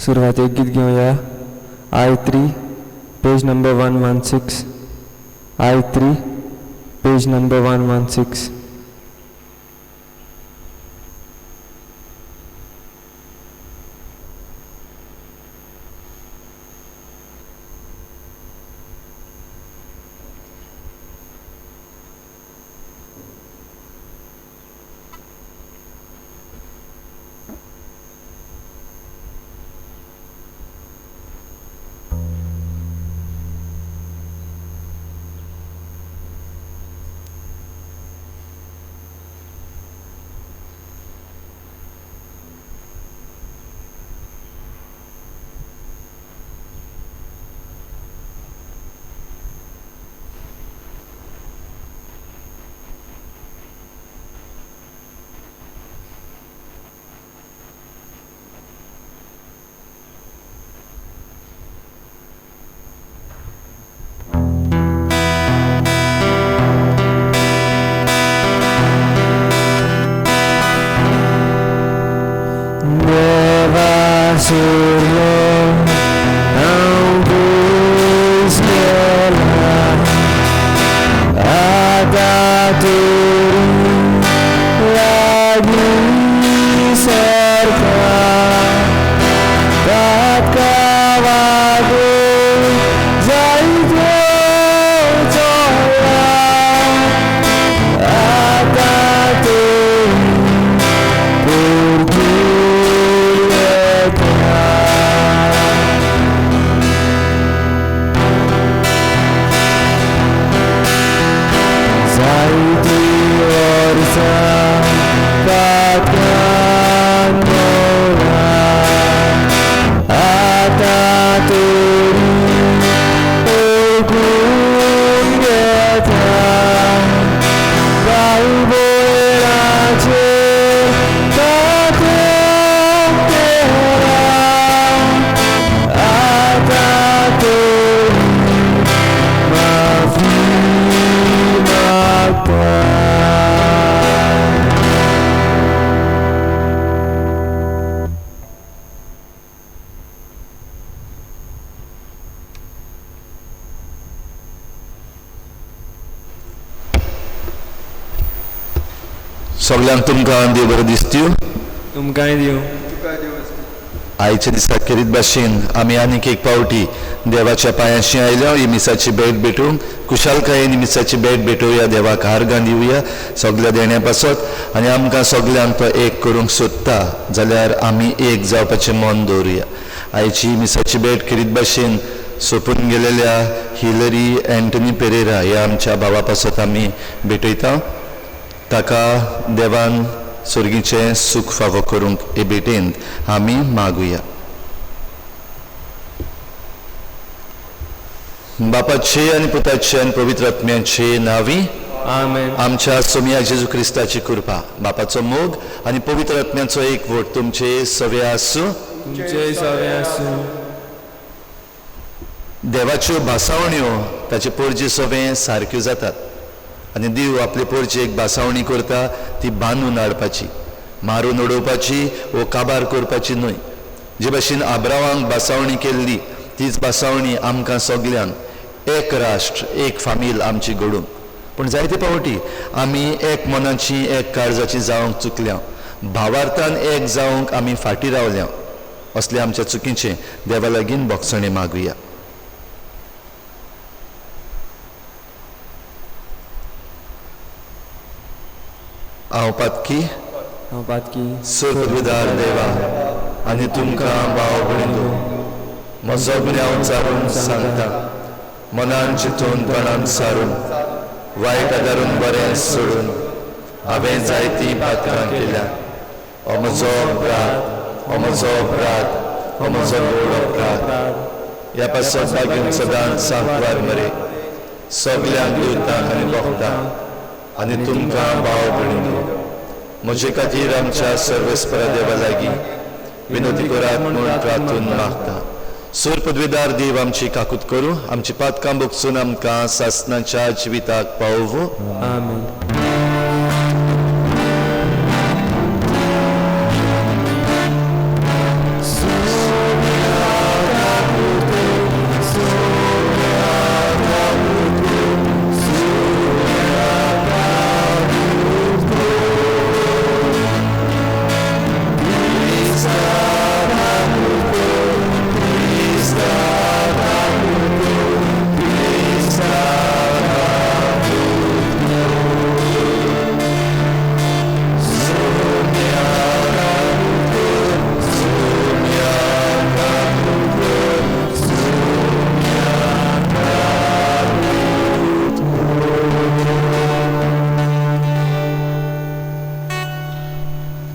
सुरवातेक गीत घेवया. I 3 page number 116. I 3 page number 116. सगल्यांक तुमकां देव बरें दिसत्यो. तुमकांय दिवं. आयच्या दिसा खेरीत भाशेन आमी आनीक एक पावटी देवाच्या पांयांशी आयल्या. ही मिसाची भेट भेटूंक कुशालकायेन मिसाची भेट भेटोवया, देवाक आर्गां दिवया सगल्या देण्या पासत आनी आमकां सगल्यांक तो एक करूंक सोदता जाल्यार आमी एक जावपाचें मन दवरुया. आयची मिसाची भेट खेरीत भाशेन सोंपून गेलेल्या हिलरी एंटनी पेरेरा ह्या आमच्या भावा पासत आमी भेटयता. ताका देवान सर्गीचें सूख फावो करूंक हे भेटेंत आमी मागुया. बापाचे आनी पुताचे आनी पवित्र आत्म्याचे नांवी आमेन. आमच्या सोमया जेजू क्रिस्ताची कृपा, बापाचो मोग आनी पवित्र आत्म्याचो एकवट तुमचे सवे आसूं. तुमचे सवे आसूं. देवाच्यो भासावण्यो ताचे पोरजे सवे सारक्यो जातात आनी देव आपले पोरजेक भासावणी करता ती बांदून हाडपाची, मारून उडोवपाची वो काबार करपाची न्हय. जे भाशेन आब्रावांक भासावणी केल्ली तीच भासावणी आमकां सगल्यांक एक राष्ट्र एक फामील आमची घडूंक. पूण जायते पावटी आमी एक मनाची एक काळजाची जावंक चुकल्या, भावार्थान एक जावंक आमी फाटीं रावल्या. असले आमच्या चुकीचें देवा लागीं भोगसणें मागुया. हांव पातकी, हांव पातकी, सर्वदार देवा आनी तुमकां भाव भयणींनो म्हजो गुन्यांव चारून सांगता. मनान चिंतून तणान सारून वायट आदारून बरें सोडून हांवें जायतीं पातकां केल्या. हो म्हजो अपराध, हो म्हजो अपराध, हो म्हजो व्हड अपराध. ह्या पासत लागीं सदांच सांकवार मरे सगल्यांक दुतांक आनी भक्तांक आनी तुमकां भाव भयणींनो म्हजे खातीर आमच्या सर्वेस्परा देवा लागीं विनोदी करात म्हूण प्रार्थून मागता. सूर पदवीदार देव आमची काकूत करूं, आमची पातकां भोगसून आमकां सासणाच्या जिविताक पावोवं. आमेन.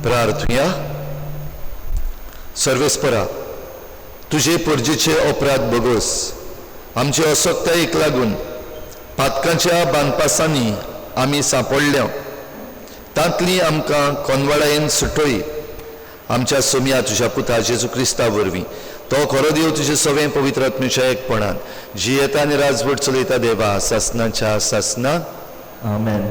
प्रार्थुया. सर्वेस्परा, तुजे परजेचे अपराध बगस आमचे असक्तायेक लागून पातकांच्या बांदपासांनी आमी सांपडल्या, तांतली आमकां कोनवाडायेन सुटय. आमच्या सोमया तुज्या पुता जेजू क्रिस्ता वरवीं, तो खरो देव तुजे सवें पवित्र आत्म्याच्या एकपणान जियेता आनी राजवट चलयता देवा सासनाच्या सासना. आमेन.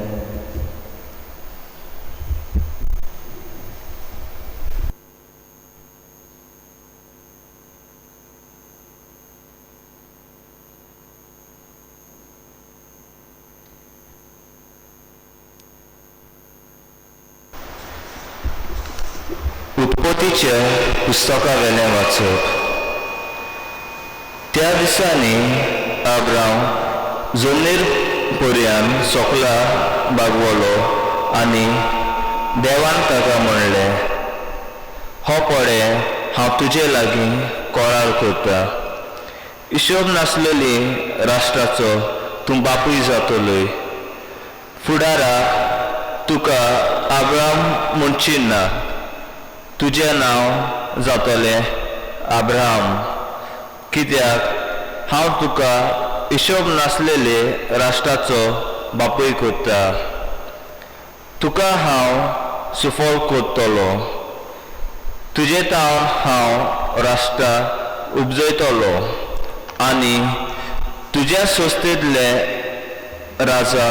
उत्पत्तीच्या पुस्तका वेलें वाचप. त्या दिसांनी आब्राम जमनीर पर्यान सोकला बागवलो आनी देवान ताका म्हणलें, हो पळे हांव तुजे लागीं कोरार करता, हिशोब नासलेली राष्ट्राचो तूं बापूय जातलोय. फुडाराक तुका आब्राम म्हणची ना, तुजें नांव जातलें आब्राम, कित्याक हांव तुका हिशोब नासलेले राष्ट्राचो बापूय करता. तुका हांव सुफळ करतलो, तुजे तावन हांव राष्ट्रां उपजयतलो आनी तुज्या संस्थेंतले राजा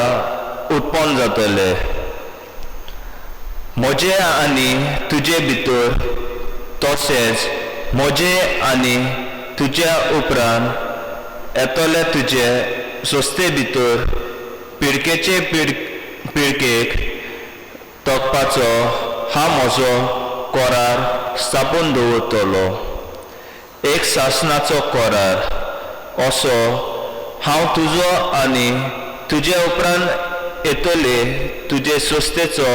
उत्पन्न जातले. म्हजे आनी तुजे भितर तशेंच म्हजे आनी तुज्या उपरांत येतले तुजे संस्थे भितर पिळकेचे पिळकेक तोखपाचो हांव म्हजो कोरार स्थापून दवरतलो, एक सासनाचो कोरार. असो हांव तुजो आनी तुजे उपरांत येतले तुजे संस्थेचो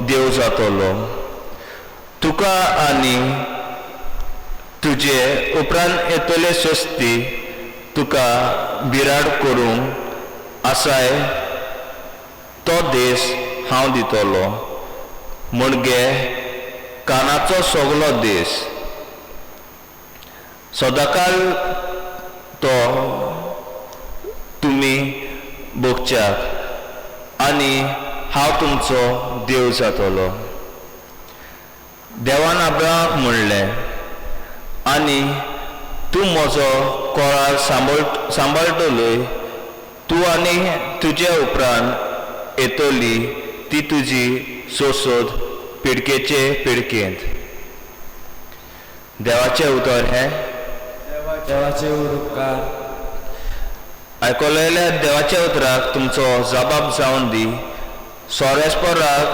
देव जातलो. तुका आनी तुजे उपरांत येतले संस्ती तुका बिराड करूंक आसाय तो देश हांव दितलो, म्हणजे कानाचो सगलो देश. सदांकाल तो तुमी भोगच्याक आनी हांव तुमचो देव जातलो. देवान अब्राहमाक म्हणलें, आनी तूं म्हजो कोरार सांबाळटलोय, तूं आनी तुजे उपरांत येतली ती तुजी सोसोद पिडकेचे पिडकेंत. देवाचें उतर हें. देवाचे उपकार. आयकलेल्या देवाच्या उतराक तुमचो जबाब जावन दी. सोरेस्पराक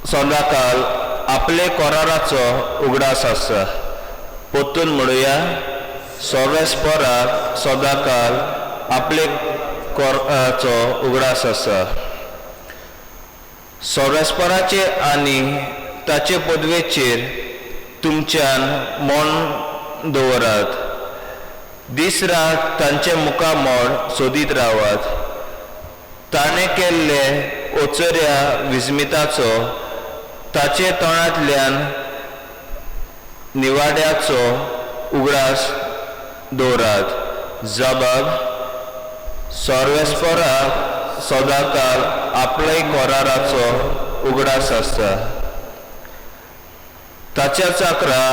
सदांकाल आपले कोराराचो उगडास आसा. परतून म्हणुया, सोरेस्पराक सदांकाल आपले कोराचो उगडास आसा. सोरेस्पराचे आनी ताचे पदवेचेर तुमच्यान मन दवरात, दीस रात तांचे मुखामळ सोदीत रावात. ताणें केल्ले ओचऱ्या विस्मिताचो, ताचे तोंडांतल्यान निवाड्याचो उगडास दवरात. जबाब सर्वेस्पराक सदांकाल आपले कोराराचो उगडास आसता. ताच्या चाकरा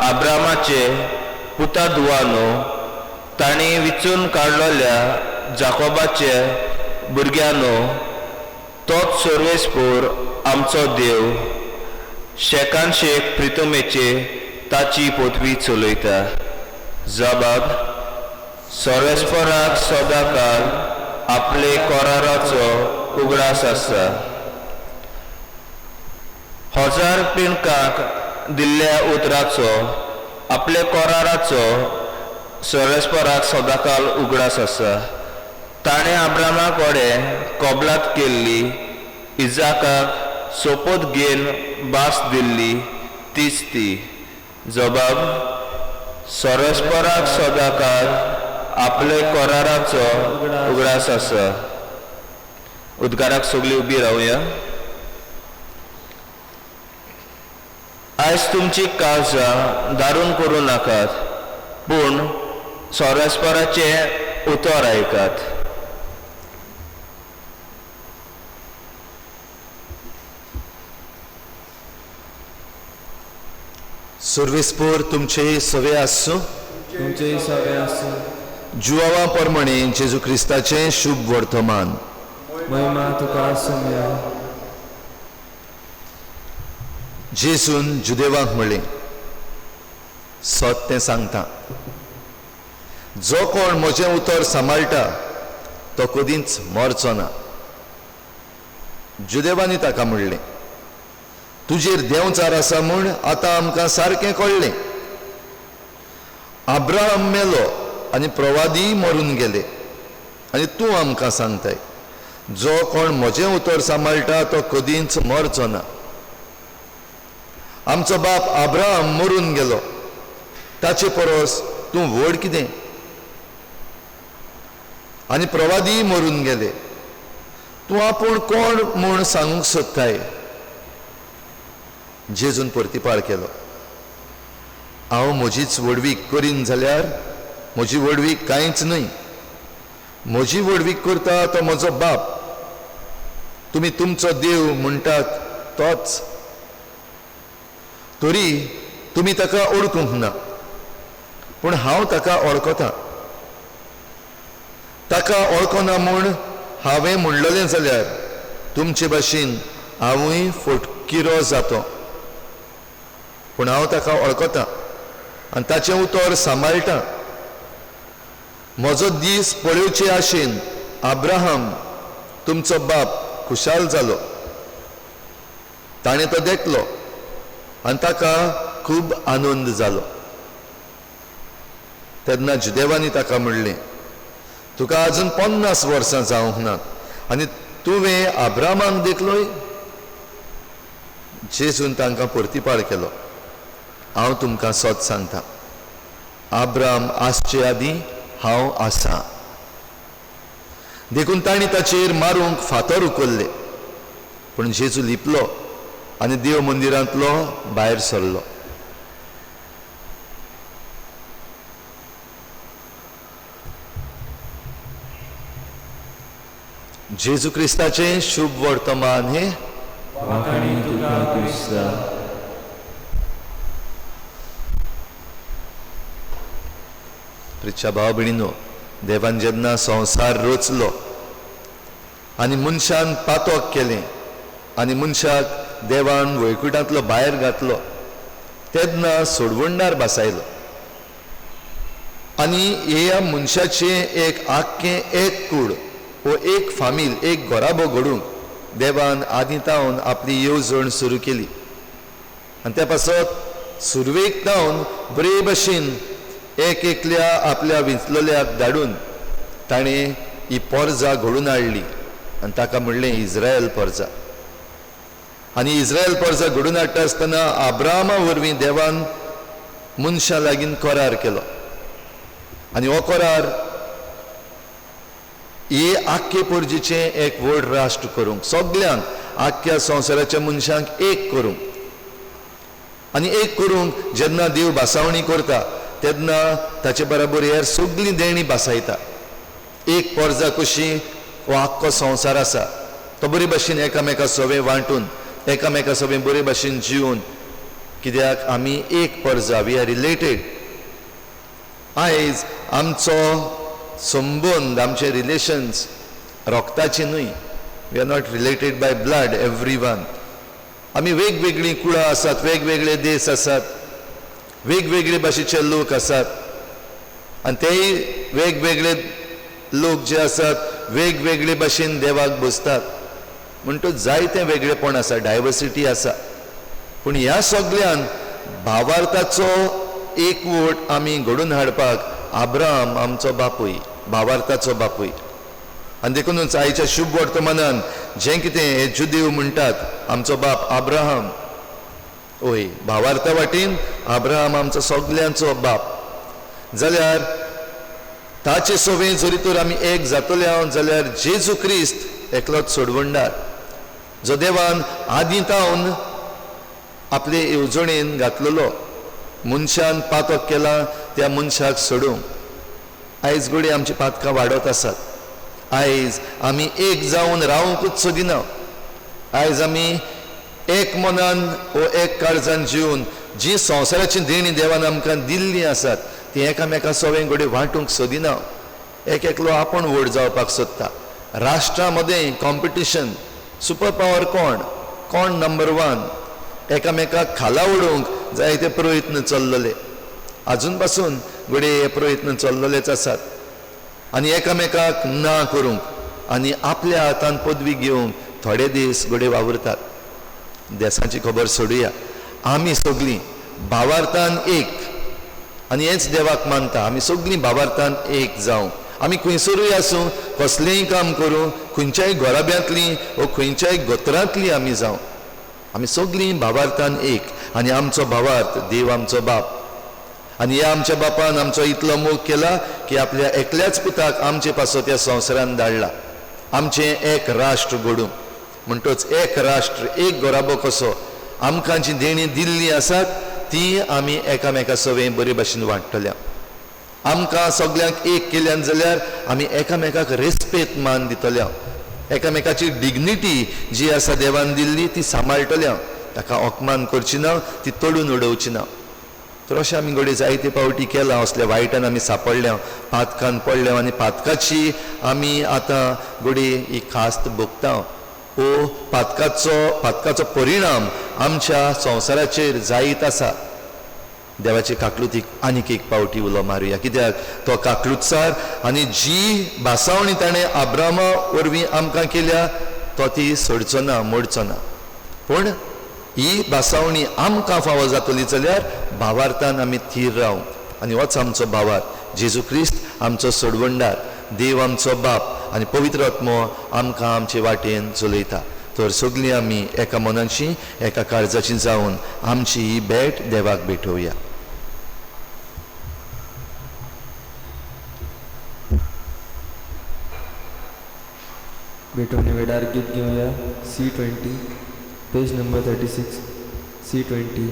आब्रामाचे पुता धुवानो, तांणी विचून काडलेल्या जाकोबाचे भुरग्यांनो, तोच सर्वेस्पोर आमचो देव शेकान शेक प्रितमेचे ताची पदवी चलयता. जबाब सर्वेस्पराक सदांकाल आपले कोराराचो उगडास आसता. हजार पिणकांक दिल्ल्या उतराचो आपले कोराराचो सर्वेस्पराक सदांकाल उगडास आसा. ताणें आब्रामा कडेन कबलात केल्ली, इजाकाक सोपोत घेवन भास दिल्ली तीच ती. जबाब सर्वेस्पराक सदांकाल आपले कोराराचो उगडास आसा. उद्गाराक सगळीं उबी रावया. आयज तुमची काळजां दारून करूं नाकात, पूण सोरेस्पराचें उतर आयकात. सुर्वेस्पोर तुमचे सवे आसूं, तुमचेय सवे आसूं. जुवावा प्रमाणे जेजू क्रिस्ताचें शुभ वर्तमान. महिमा तुका आसूं या. जेजून जुदेवाक म्हणलें, सत तें सांगता, जो कोण म्हजें उतर सांबाळटा तो कदींच मरचो ना. जुदेवांनी ताका म्हणलें, तुजेर देंवचार आसा म्हूण आतां आमकां सारकें कळ्ळें. अब्राहम मेलो आनी प्रवादीय मरून गेले, आनी तूं आमकां सांगताय जो कोण म्हजें उतर सांबाळटा तो कदींच मरचो ना. आमचो बाप अब्राहम मरून गेलो, ताचे परस तूं व्हड कितें? आनी प्रवादीय मरून गेले, तूं आपूण कोण म्हूण सांगूंक सोदताय? जेजून प्रतिपाळ केलो, हांव म्हजीच व्हडवीक करीन जाल्यार म्हजी व्हडवीक कांयच न्हय. म्हजी व्हडवीक करता तो म्हजो बाप, तुमी तुमचो देव म्हणटात तोच. तरी तुमी ताका ओळखूंक ना, पूण हांव ताका ओळखता. ताका ओळखना म्हूण हांवें म्हणलेलें जाल्यार तुमचे भाशेन हांवूय फटकिरो जातो. पूण हांव ताका ओळखता आनी ताचें उतर सांबाळटा. म्हजो दीस पळोवचे आशेन अब्राहम तुमचो बाप खुशाल जालो. ताणें तो देखलो आनी ताका खूब आनंद जालो. तेन्ना जुदेवांनी ताका म्हणलें, तुका अजून 50 वर्सां जावंक नात आनी तुवें अब्राहमाक देखलोय? जेजून तांकां प्रतिपाळ केलो, हांव तुमकां सत सांगता, अब्राहम आसचे आदीं हांव आसा. देखून तांणी ताचेर मारूंक फातर उखल्ले, पूण जेजू लिपलो आनी देव मंदिरांतलो भायर सरलो. जेजू क्रिस्ताचें शुभ वर्तमान हें. वाखाणी तुका क्रिस्ता. प्रिच्या भाव भयणीनो, देवान जेन्ना संवसार रचलो आनी मनशान पातक केलें आनी मनशाक देवान वैकुटांतलो भायर घातलो, तेन्ना सोडवणदार बसायलो आनी ह्या मनशाचें एक आख्खें एक कूड वो एक फामील, एक घराबो घडूंक देवान आदीं तावन आपली येवजण सुरू केली. आनी त्या पासत सुरवेक तावन बरे भशेन एक एकल्या आपल्या विंचलेल्याक धाडून ताणें ही पोरजा घडून हाडली आनी ताका म्हणलें इस्रायल पोरजा. आनी इस्रायल पोरजा घडून हाडटा आसतना अब्राहमा वरवीं देवान मनशां लागीं करार केलो आनी हो करार हे आख्खे पोरजेचें एक व्हड राष्ट्र करूंक, सगल्यांक आख्ख्या संवसाराच्या मनशांक एक करूंक. आनी एक करूंक जेन्ना देव भासावणी करता तेन्ना ताचे बराबर हेर सगळीं देणी भासायता. एक पोरजा कशी हो आख्खो संवसार आसा तो बरे भाशेन एकामेका सवे वांटून, एकामेका सवे बरे भाशेन जिवन, कित्याक आमी एक पोरजा, we are related. आयज आमचो संबंद, आमचे रिलेशन्स रोगताचे न्हय, we are not related by blood every one. आमी वेगवेगळीं कुळां आसात, वेगवेगळे देश आसात, वेगवेगळे भाशेचे लोक आसात आनी तेय वेगवेगळे लोक जे आसात वेगवेगळे भाशेन देवाक बसतात. म्हणटच जायतें वेगळेपण आसा, डायवर्सिटी आसा. पूण ह्या सगल्यान भावार्थाचो एकवट आमी घडोवन हाडपाक अब्राहम आमचो बापूय, भावार्थाचो बापूय. आनी देखूनच आयच्या शुभ वर्तमानान जें कितें हे जुदेव म्हणटात आमचो बाप अब्राहम, ओय भावार्था वाटेन अब्राहम आमचो सगल्यांचो बाप जाल्यार ताचे सोवे जरी तर आमी एक जातले हांव जाल्यार जेजू क्रिस्त एकलोच सोडवणदार, जो देवान आदीं तावन आपले येवजणेन घातलेलो मनशान पातक केला त्या मनशाक सोडूंक. आयज घडये आमची पातकां वाडत आसात. आयज आमी एक जावन रावंकूच सोदिना. आयज आमी एक मनान वो एक काळजान जिवन जी संवसाराची देणी देवान आमकां दिल्लीं आसात ती एकामेका सवें घडये वांटूंक सोदिना. एक एकलो आपूण व्हड जावपाक सोदता. राष्ट्रां मदें कॉम्पिटिशन, सुपर पावर कोण, कोण नंबर वन, एकामेकाक खाला उडोवंक जायते प्रयत्न चल्लले. आजून पासून घडये हे प्रयत्न चल्ललेच आसात आनी एकामेकाक ना करूंक आनी आपल्या हातान पदवी घेवंक थोडे दीस घडये वावुरतात. देसाची खबर सोडुया, आमी सगळीं भावार्थान एक आनी हेंच देवाक मानता. आमी सगळीं भावार्थान एक जावं. आमी खंयसरूय आसूं, कसलेंय काम करूं, खंयच्याय घराब्यांतलीं वो खंयच्याय गोत्रांतलीं आमी जावं, आमी सगळीं भावार्थान एक. आनी आमचो भावार्थ देव आमचो बाप. आनी ह्या आमच्या बापान आमचो इतलो मोग केला की आपल्या एकल्याच पुताक आमचे पासत ह्या संवसारान धाडला, आमचें एक राष्ट्र घडूंक. म्हणटच एक राष्ट्र, एक घराबो कसो आमकां जी देणी दिल्लीं आसात ती आमी एकामेका सवें बरे भाशेन वांट्टल्या. आमकां सगल्यांक एक केल्यान जाल्यार आमी एकामेकाक रेस्पेत मान दितल्या, एकामेकाची डिग्निटी जी आसा देवान दिल्ली ती सांबाळटल्या, ताका अपमान करची ना, ती तोडून उडोवची ना. तर अशें आमी घडये जायते फावटी केलां. असल्या वायटान आमी सांपडल्या, पातकान पडल्या आनी पातकाची आमी आतां घडये ही खास्त भोगता. वो पातकाचो परिणाम आमच्या संवसाराचेर जायत आसा. देवाचे काकलुतीक आनीक एक पावटी उलो मारुया, कित्याक तो काकलुतसार आनी जी भासावणी ताणें आब्रामा वरवीं आमकां केल्या तो ती सोडचो ना, मोडचो ना. पूण ही भासावणी आमकां फावो जातली जाल्यार भावार्थान आमी थीर रावंक. आनी होच आमचो भावार्थ. जेजू क्रिस्त आमचो सोडवणदार, देव आमचो बाप आनी पवित्र आत्मो आमकां आमचे वाटेन चलयता. तर सगळीं आमी एका मनाची, एका काळजाची जावन आमची ही भेट देवाक भेटोवया. भेटवणे वेळार गीत घेवया. C20, page number 36, C20.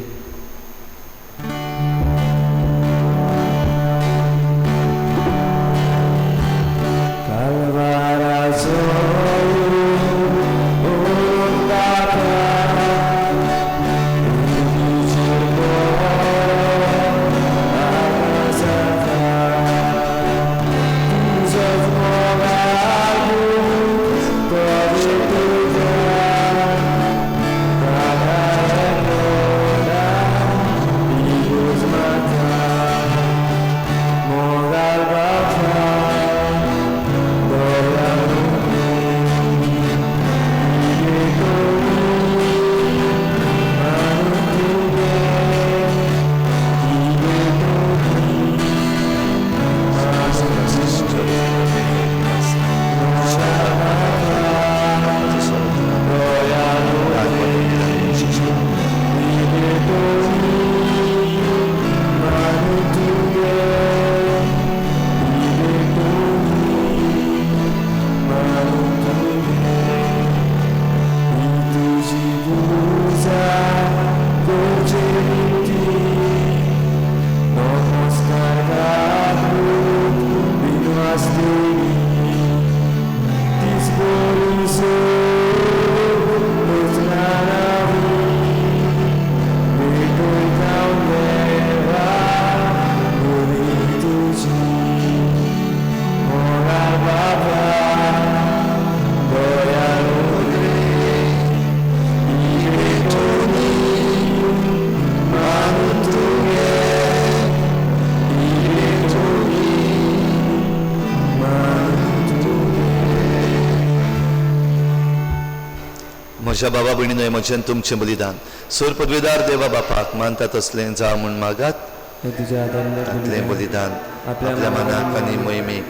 म्हज्या बाबा भयणीनो, म्हजें तुमचें बलिदान सोर पदवेदार देवा बापाक मानता तसलें जावं म्हूण मागात. आपलें बलिदान आपल्या मनाक आनी मोहिमेक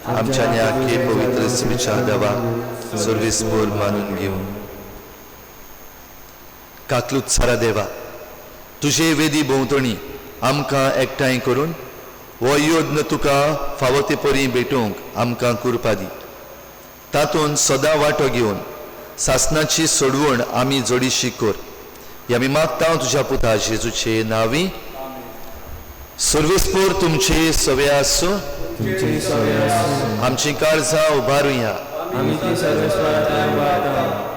आमच्या आनी आख्खे पवित्र स्पिरिच्या देवा सर्वेस्पोर मानून घेवन. काकलूत सारा देवा, तुजे वेदी भोंवतणी आमकां एकठांय करून हो यज्ञ तुका फावो ते परी भेटोवंक आमकां कृपा दी. तातूंत सदां वांटो घेवन सासणाची सोडवण आमी जोडीशी कर. हे आमी मागता तुज्या पुता जेजूचे नांवी. सर्वेस्पोर तुमचे सवे आसूं. आमची काळजां उबारुया.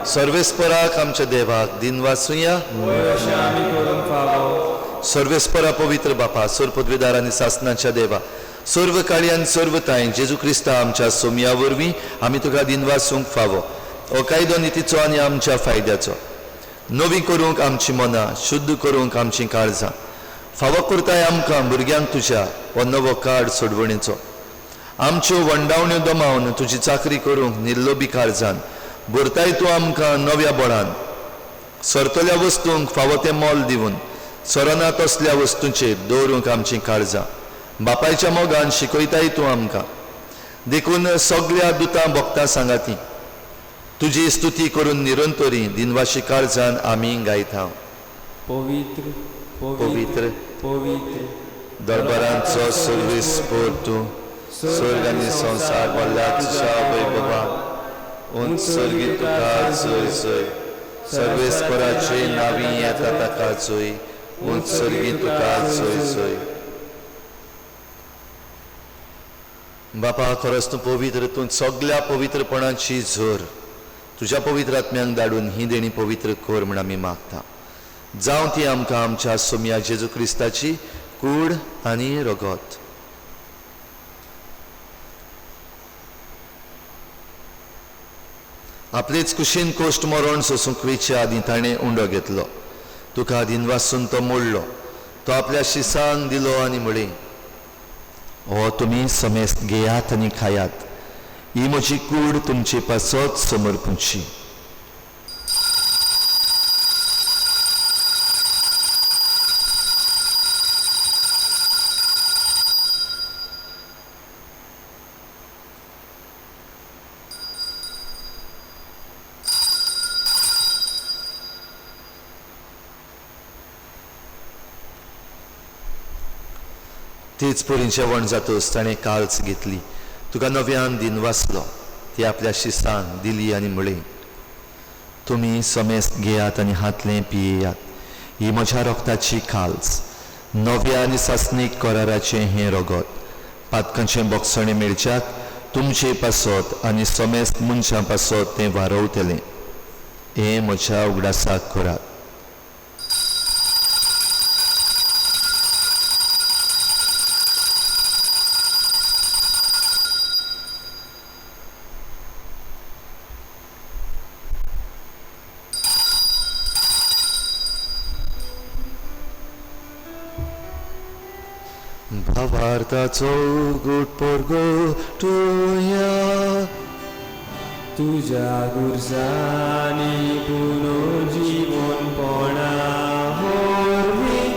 सर्वेस्पराक आमच्या देवाक दिनवासुया. सर्वेस्परा पवित्र बापा, सर्व पदवीदार आनी सासनाच्या देवा, सर्व काळी आनी सर्व ताय जेजू क्रिस्ता आमच्या सोमया वरवीं आमी तुका दिनवासूंक फावो. हो कायदो नितीचो आनी आमच्या फायद्याचो नवी करूंक आमची मनां, शुद्ध करूंक आमची काळजां फावो करताय आमकां भुरग्यांक तुज्या हो नवो काळ सोडवणेचो. आमच्यो वंडावण्यो दमावन तुजी चाकरी करूंक निर्लोबी काळजान भरताय तूं आमकां नव्या बळान. सरतल्या वस्तूंक फावो तें मोल दिवन सरना तसल्या वस्तूंचेर दवरूंक आमचीं काळजां बापायच्या मोगान शिकयताय तूं आमकां. देखून सगल्या दुतां भक्तां सांगाती तुजी स्तुती करून निरंतरी दिनवाशी काळजान आमी गायता. पवित्र पवित्र पवित्र दरबारांचो सर्वेस्पोर तूं, स्वर्ग आनी संवसार भरल्या तुज्या वैभवान. उंच स्वर्गी तुका जय जय, सर्वेस्पराचे नांवी येता ताका जय, उंच स्वर्गी तुका जय जय. बापा, खरोच तूं पवित्र, तूं सगल्या पवित्रपणाची झर. तुज्या पवित्र आत्म्यांक धाडून ही देणी पवित्र कर म्हूण आमी मागता. जावं ती आमकां आमच्या सोमया जेजू क्रिस्ताची कूड आनी रगत. आपलेच कुशीन कोश्ट मरण सोसूंक वेचे आदीं ताणें उंडो घेतलो. तुका दिनवासून तो मोडलो, तो आपल्या शिसांक दिलो आनी म्हळें, हो तुमी समेस्त घेयात आनी खायात, ही म्हजी कूड तुमचे पासत समर्पूची. तेच परी जेवण जातच ताणें काल्च घेतली, तुका नव्यान दिनवासलो, ती आपल्या शिसान दिली आनी म्हळें, तुमी समेस्त घेयात आनी हातलें पियेयात, ही म्हज्या रक्ताची काल्च, नव्या आनी सासणीक कराराचें हें रगत, पातकांचें बोगसणें मेळच्याक तुमचे पासत आनी समेस्त मनशां पासत तें वारवतलें. हें म्हज्या उगडासाक करात. भावार्थाचो गूट परगटुया. तुज्या गुरसांनी पुनर्जीवनपणा वरवीं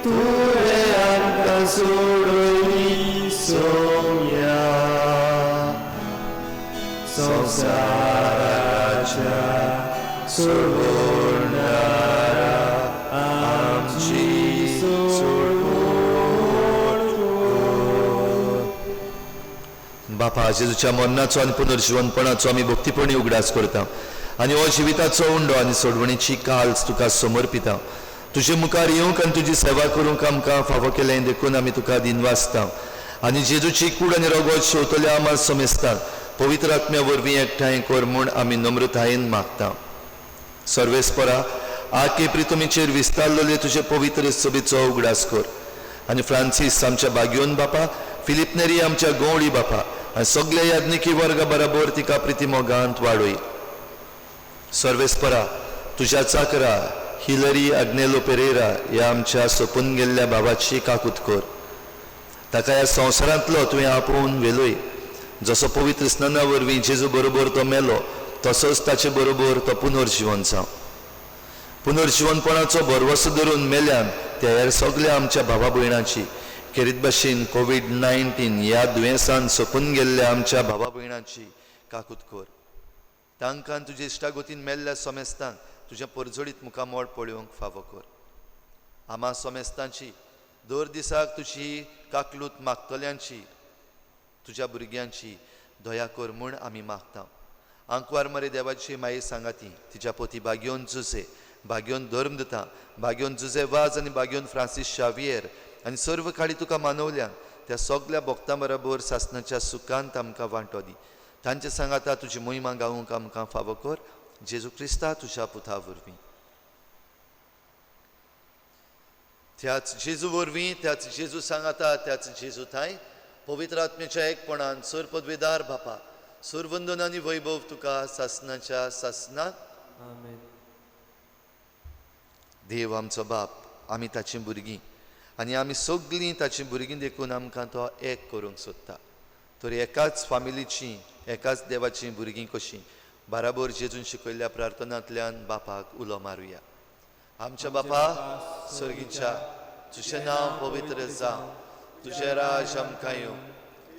तुवें आमकां सोडयली सोम्या. संवसाराच्या सोडवणारा आमची बापा, जेजूच्या मरणाचो आनी पुनर्जीवनपणाचो आमी भक्तीपणी उगडास करता आनी हो जिविताचो उंडो आनी सोडवणीची काल्च तुका समर्पिता. तुजे मुखार येवंक आनी तुजी सेवा करूंक आमकां फावो केलें देखून आमी तुका दिनवासता आनी जेजूची कूड आनी रगत शेवतल्या आम्हा समेस्तांक पवित्र आत्म्या वरवीं एकठांय कर म्हूण आमी नम्रतायेन मागता. सर्वेस्परा, आके प्रितमीचेर विस्तारलेले तुजे पवित्र सभेचो उगडास कर आनी फ्रांसीस आमच्या बागयोन बापा, फिलीप नेरी आमच्या गवळी बापा आनी सगल्या याज्ञिकी वर्गा बराबर तिका प्रिती मोगांत वाडय. सर्वेस्परा, तुज्या चाकरा हिलरी आग्नेलो पेरेरा ह्या आमच्या सोपून गेल्ल्या बाबाची काकूत कर. ताका ह्या संवसारांतलो तुवें आपोवन व्हेलोय. जसो पवित्र स्नाना वरवीं जेजू बरोबर तो मेलो तसोच ताचे बरोबर तो पुनर्जिवन जावं. पुनर्जिवनपणाचो भरवसो धरून मेल्यान त्या हेर सगल्या आमच्या भावा भयणाची खेरीत भाशेन कोवीड-19 ह्या दुयेंसान सोपून गेल्ल्या आमच्या भावा भयणाची काकूत कर. तांकां तुजे इश्टागोतीन मेल्ल्या समेस्तांक तुज्या परजळीत मुखामळ पळोवंक फावो कर. आमा समेस्तांची दर दिसाक तुजी काकलूत मागतल्यांची तुज्या भुरग्यांची दया कर म्हूण आमी मागता. आंकवार मरे देवाची माई सांगाती तिच्या पोती बागयोन जुसे भाग्योन धर्म दिता, भाग्योन जुजे वाज आनी भाग्योन फ्रांसीस शावियर आनी सर्व काळी तुका मानवल्यान त्या सगल्या भक्तां बरोबर सासणाच्या सुखांत आमकां वांटो दी. तांचे सांगाता तुजी मोहिमा गावूंक आमकां फावो कर, जेजू क्रिस्ता तुज्या पुता वरवीं. त्याच जेजू वरवीं, त्याच जेजू सांगाता, त्याच जेजू थांय पवित्र आत्म्याच्या एकपणान सर पदवेदार बापा, सुरवंदन आनी वैभव तुका सासणाच्या सासणाक. आमेन. देव आमचो बाप, आमी ताचीं भुरगीं आनी आमी सगळीं ताचीं भुरगीं देखून आमकां तो एक करूंक सोदता. तर एकाच फामिलीचीं, एकाच देवाचीं भुरगीं कशीं बाराबर जेजून शिकयल्ल्या प्रार्थनांतल्यान बापाक उलो मारुया. आमच्या बापा सर्गीच्या, तुजें नांव पवित्र जावं, तुजें राज आमकां येवं,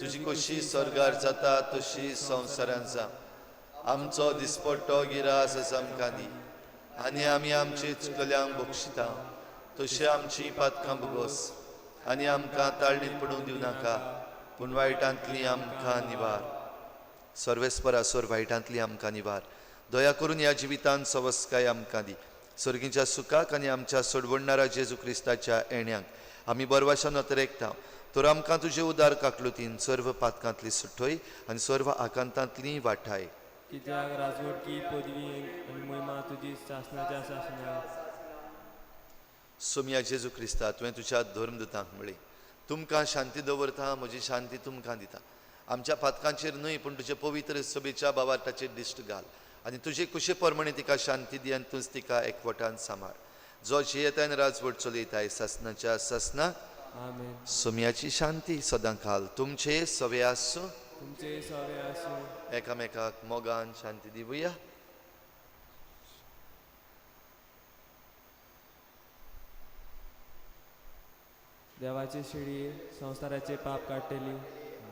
तुजी कशी स्वर्गार जाता तशी संवसारांत जावं. आमचो दिसपट्टो गिरास आसा आमकां दी आनी आमी आमचे चुकल्यांक बक्षिता तशी आमची पातकां भोगोस आनी आमकां ताळणीत पडूंक दिवं नाका, पूण वायटांतली आमकां निवार. सर्वेस्परा सोर वायटांतली आमकां निवार. दया करून ह्या जिवितांत सवस्काय आमकां दी. सर्गीच्या सुखाक आनी आमच्या सोडवणणारा जेजू क्रिस्ताच्या येण्याक आमी बरवाशान अतरेकता. तर आमकां तुजे उदार काकलुतीन सर्व पातकांतली सुटय आनी सर्व आकांतांतली वाठाय. कित्याक राजवटकी पदवी आनी महिमा तुजी सासणाच्या सासणाक. सोमया जेजू क्रिस्ता, तुवें तुज्या धर्मदूतांक म्हळें, तुमकां शांती दवरता, म्हजी शांती तुमकां दिता. आमच्या पातकांचेर न्हय पूण तुजे पवित्र सभेच्या बावार्थाचेर दिश्ट घाल आनी तुजे कुशे प्रमाणे तिका शांती दी आनी तूंच तिका एकवटान सांबाळ. जो जियेताय राजवट चलयताय सासणाच्या सासणाक. आमेन. सोमयाची शांती सदां काल तुमचे सवे आसूं, तुमचे सवे आसूं. एकामेकाक मोगान शांती दिवया. देवाचे शिडी संवसाराचे पाप काडटली,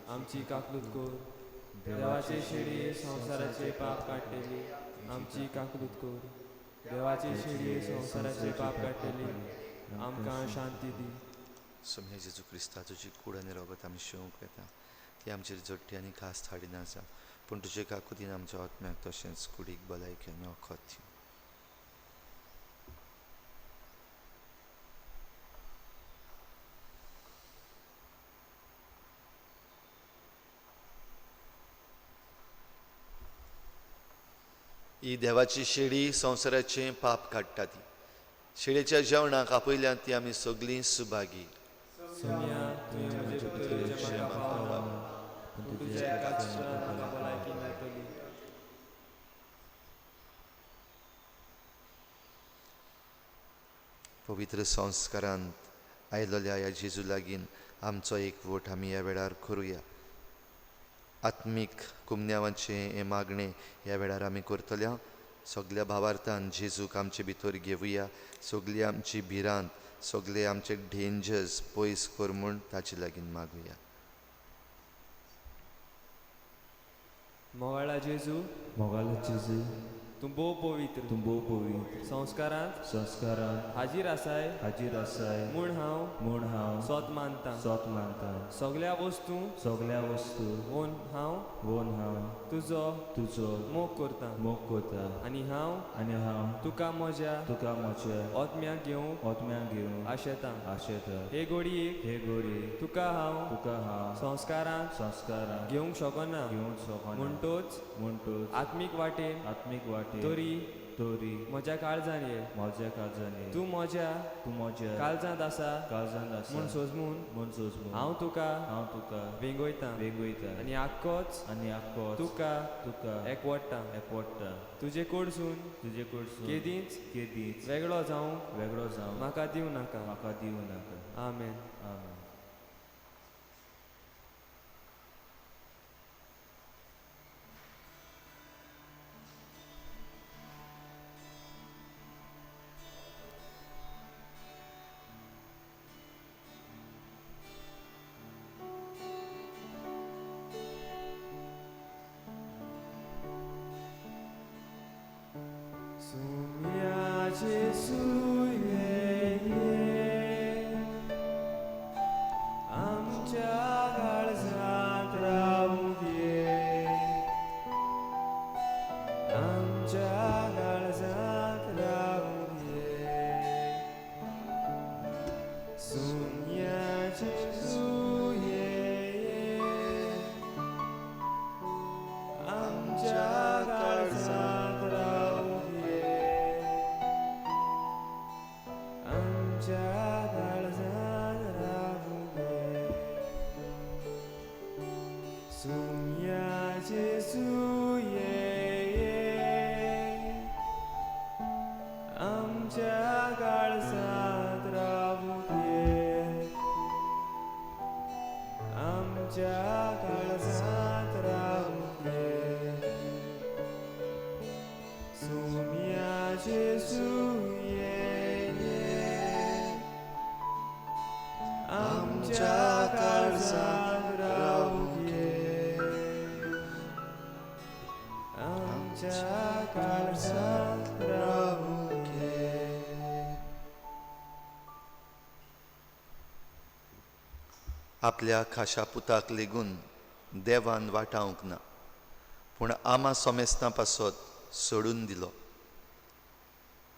आमची काकलूत कर. देवाचे शिडी संवसाराचे पाप काडटली, आमची काकलूत कर. देवाचे शिडी संवसाराचे पाप काडटली, आमकां शांती दी. सोमया जेजू क्रिस्ता, तुजी कूड आनी रगत आमी शेवंक येता, ती आमचेर जोडटी आनी खास हाडिना आसा, पूण तुजे काकुतीन आमच्या आत्म्याक तशेंच कुडीक भलायकी आनी वखद दी. ही देवाची शेडी संवसाराचें पाप काडटा. ती शेडीच्या जेवणाक आपयल्यान ती आमी सगळीं सुभागी. सोमया, तुवें म्हजे भितरचें म्हाका पावना, पूण तुज्या एकाच उतरान म्हाका भलायकी मेळटली. पवित्र संस्कारांत आयलोल्या ह्या जेजू लागीं आमचो एक वोट आमी ह्या वेळार करुया. आत्मीक कुमन्यावाचें हें मागणें ह्या वेळार आमी करतल्या. सगल्या भावार्थान जेजूक आमचे भितर घेवया. सगली आमची भिरांत, सगळे आमचे डेंजर्स पयस कर म्हूण ताचे लागीं मागुया. मोगाळा जेजू, मोगाळा जेजू, तूं भोव पवित्र, तूं भोव पवित्र, संस्कारांत संस्कारांत हाजीर आसाय, हाजीर आसाय म्हूण हांव, म्हूण हांव सोत मानता, सोत मानता. सगल्या वस्तू, सगल्या वस्तू वोन हांव, वोन हांव तुजो, तुजो मोग करता, मोग करता. आनी हांव, आनी हांव तुका म्हज्या, तुका म्हज्या आत्म्याक घेवंक, आत्म्याक घेवंक आशेता, आशेता. हे घडयेक, हे घडयेक तुका हांव, तुका हांव संस्कारांत, संस्कारांत घेवंक शकना, घेवंक शकना, म्हणटोच, म्हणटोच आत्मीक वाटेन, आत्मीक वाटेन तरी, तरी म्हज्या काळजान ये, म्हज्या काळजान ये, तूं म्हज्या, तूं म्हज्या काळजांत आसा, काळजांत आसा म्हूण सोजमून, म्हूण सोजमून हांव तुका, हांव तुका वेंगयता, वेंगयता आनी आक्कोच, आनी आक्कोच तुका, तुका एकवडटा, एकवडटा. तुजे कडसून, तुजे कडसून केदींच, केदींच वेगळो जावंक, वेगळो जावंक म्हाका दिवं नाका, म्हाका दिवं नाका. आमेन. आमेन. Sumia Jesu ye ye. सुम्या जेजू ये, आमच्या काळजांत रावूंक ये, आमच्या काळजांत रावूंक ये. सुम्या जेजू ये, आमच्या काळजांत रावूंक ये, आमच्या काळजांत रावूंक ये. सुम्या जेजू ये, आमच्या काळजांत रावूंक ये, आमच्या काळजांत रावूंक ये. आपल्या खाशा पुताक लेगून देवान वाटावंक ना, पूण आमा सोमेस्तां पासत सोडून दिलो.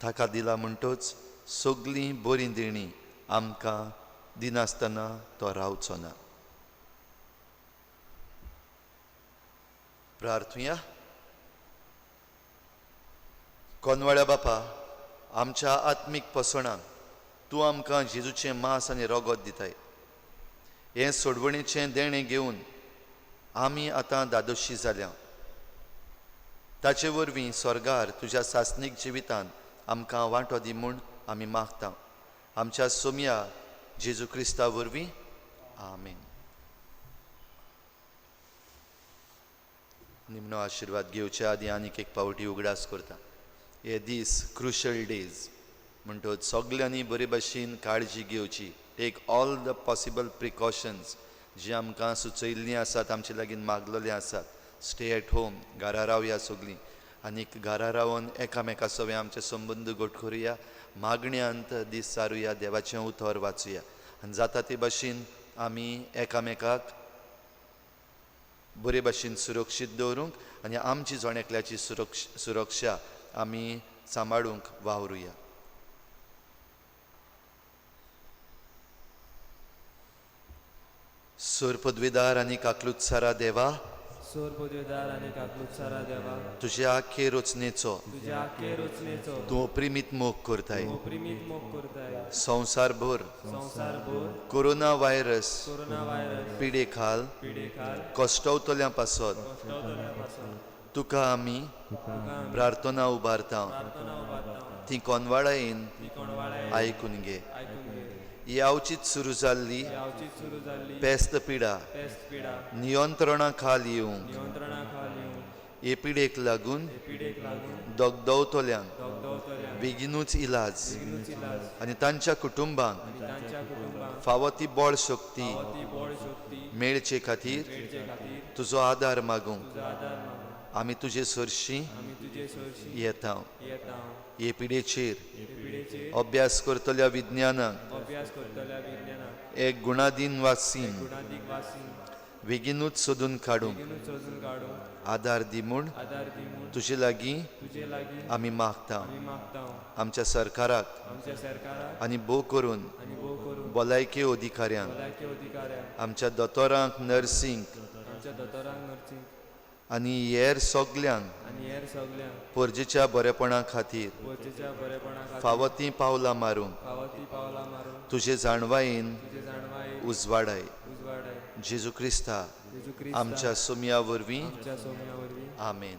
ताका दिला म्हणटच सगळीं बरीं देणीं आमकां दिनासतना तो रावचो ना. प्रार्थुया. कोनवाळ्या बापा, आमच्या आत्मीक पोसणाक तूं आमकां जेजूचें मांस आनी रगत दिताय. हें सोडवणेचें देणें घेवन आमी आतां दादोशी जाल्या. ताचे वरवीं स्वर्गार तुज्या सासणीक जिवितान आमकां वांटो दी म्हूण आमी मागता. आमच्या सोमया जेजू क्रिस्ता वरवीं, आमेन. निमणो आशिर्वाद घेवच्या आदीं आनीक एक पावटी उगडास करता. हे दीस क्रुशल डेज म्हणटच सगल्यांनी बरे भाशेन काळजी घेवची. Take all the possible precautions जी आमकां सुचयल्लीं आसात, आमचे लागीं मागलेलीं आसात. स्टे एट होम, घरा रावया सगळीं आनीक घरा रावन एकामेका सवें आमचे संबंद घट करुया. मागण्यांत दीस सारुया, देवाचें उतर वाचुया आनी जाता ते भाशेन आमी एकामेकाक बरे भाशेन सुरक्षीत दवरूंक आनी आमची जण एकल्याची सुरक्षा आमी सांबाळूंक वावरुया. सोर पदवेदार आनी काकलुत्सारा देवा, सोर पदवेदार आनी काकलुत्सारा देवा, तुज्या आखे रचनेचो तुज्या आखे रचनेचो तूं अपरिमीत मोग करताय. अपरिमीत मोग करताय. संवसारभर संवसारभर कोरोना व्हायरस पिडे खाल कश्टवतल्यां पासत तुका आमी प्रार्थना उबारता. ती कोनवाळायेन आयकून घे. ही अवचीत सुरू जाल्ली पेस्त पिडा नियंत्रणा खाल येवंक, हे पिडेक लागून दगदवतल्यांक बेगिनूच इलाज आनी तांच्या कुटुंबांक फावो ती बळ शक्ती मेळचे खातीर तुजो आदार मागूंक आमी तुजे सरशी येता. हे पिडेचेर अभ्यास करतल्या विज्ञानाक एक गुणादीन वासीन बेगिनूच सोदून काडूंक आदार दी म्हूण तुजे लागीं आमी मागता. आमच्या सरकाराक आनी भोव करून भलायकी अधिकाऱ्यांक, आमच्या दोतोरांक, नर्सींक आनी हेर सगल्यांक परजेच्या बरेपणा खातीर फावो तीं पावलां मारूंक तुजे जाणवायेन उजवाडाय. जेजू क्रिस्ता आमच्या सोमया वरवीं, आमेन.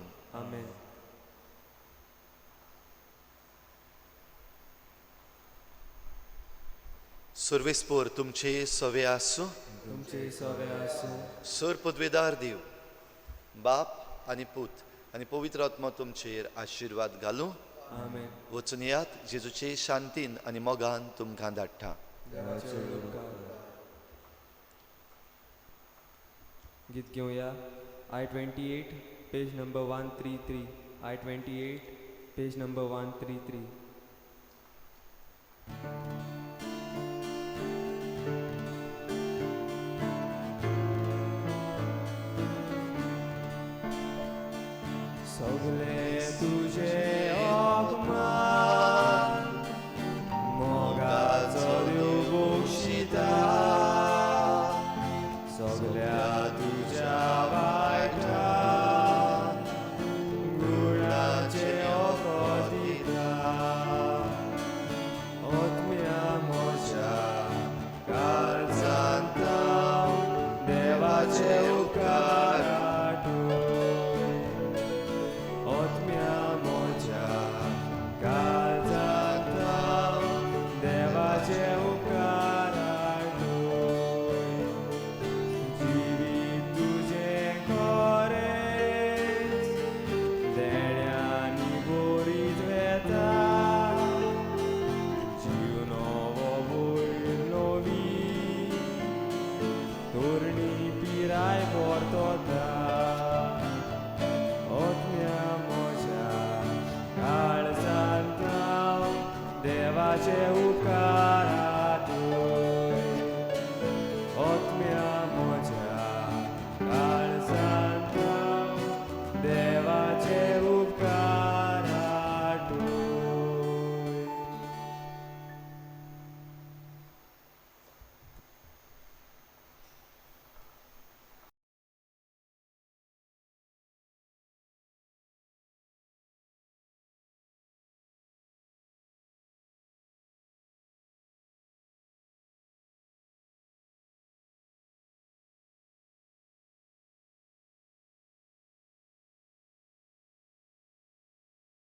सर्वेस्पोर तुमचे सवे आसूं. सर पदवेदार देव बाप आनी पूत आनी पवित्र आत्मा तुमचेर आशिर्वाद घालूं. वचून यात जेजूचे शांतीन आनी मोगान तुमकां धाडटा. गीत घेवया. I-28 page number 133. I-28 page number 133. सगळे तुझे अपमान मोगाचो देव बक्षी. उपकारा तूं.